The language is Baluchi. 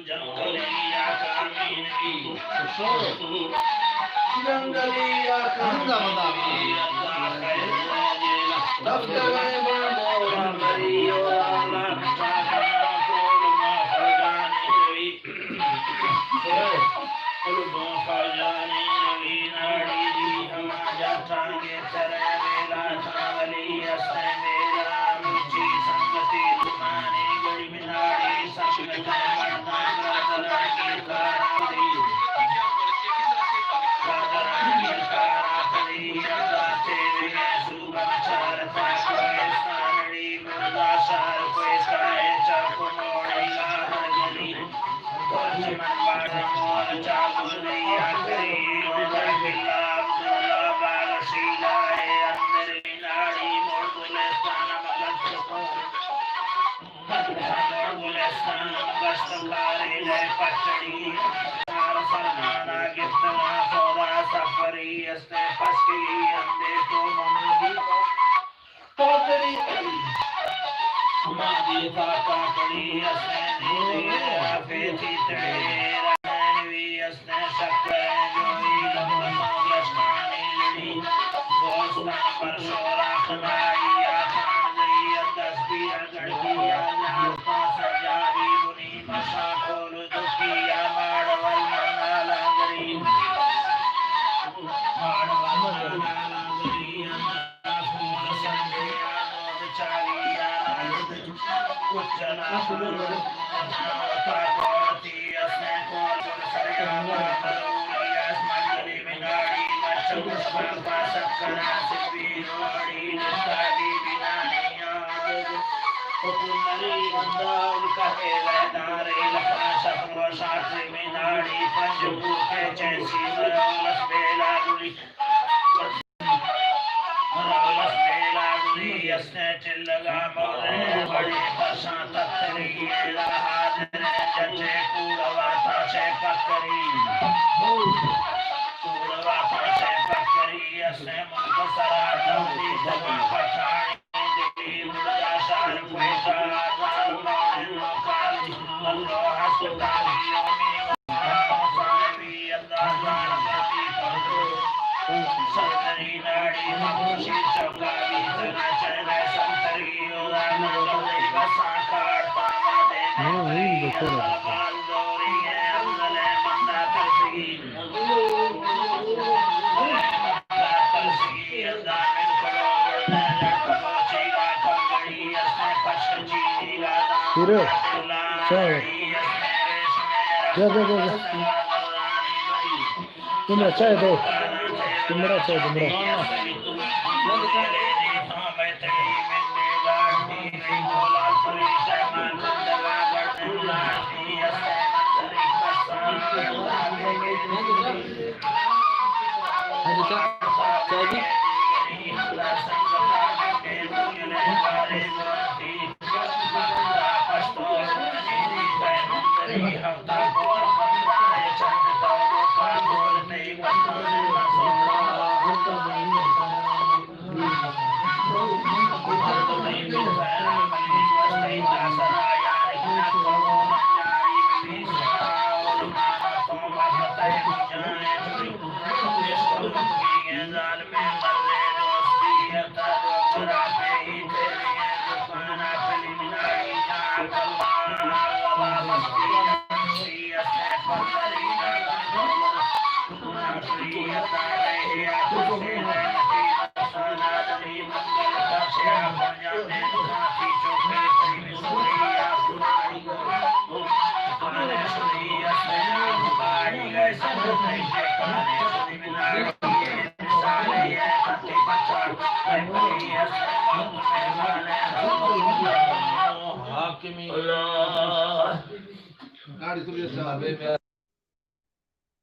جنگلی آقا مینگی۔ جنگلی آقا مینگی۔ دفتر ءِ باندا مری ءُ لالا کٹا کنا کول ما فوجانی روی۔ کول ما فوجانی روی ناڑی دی ہما جٹانگے ترے میلا تھا ولی استیں میلا مچی سنگتی زمانی گڑی مناڑی سنگت مردان برادرانی کارا دی۔ برادرانی کارا دی۔ اللہ تیرے سوبا چارتا کوہستان ڑی مردا شار کوہستان چاکو موڑی لاہر گلی۔ پاتری مادی پاکا کڑی اسیں دیدی رافیتی تڑے رانوی اسیں شکر جوئی لمبا گشتانی لڑی دوستان پر شورا خدائی آخان گئی دستی گڑکی آزاد پاسا جاری بنی مشا کول دکی آ ماڑ ول مانا لانگری ماڑ ول مانا لانگری رولس بیلاگوری استیں چلگا مولے بڑے پرشاں تتری ایلا حاضر ججے کوڑ واتا چے پکری۔ کوڑ واتا چے پکری استیں مختصرا جلدی تما پٹھانی دلی مردا شہر کوئٹہ آزار مولے مکالی۔ پورے چاہ۔ جا، جا، جا، جا۔ تمرا چاہ دو۔ تمرا چاہ دو، تمرا۔ حاکمی اللہ۔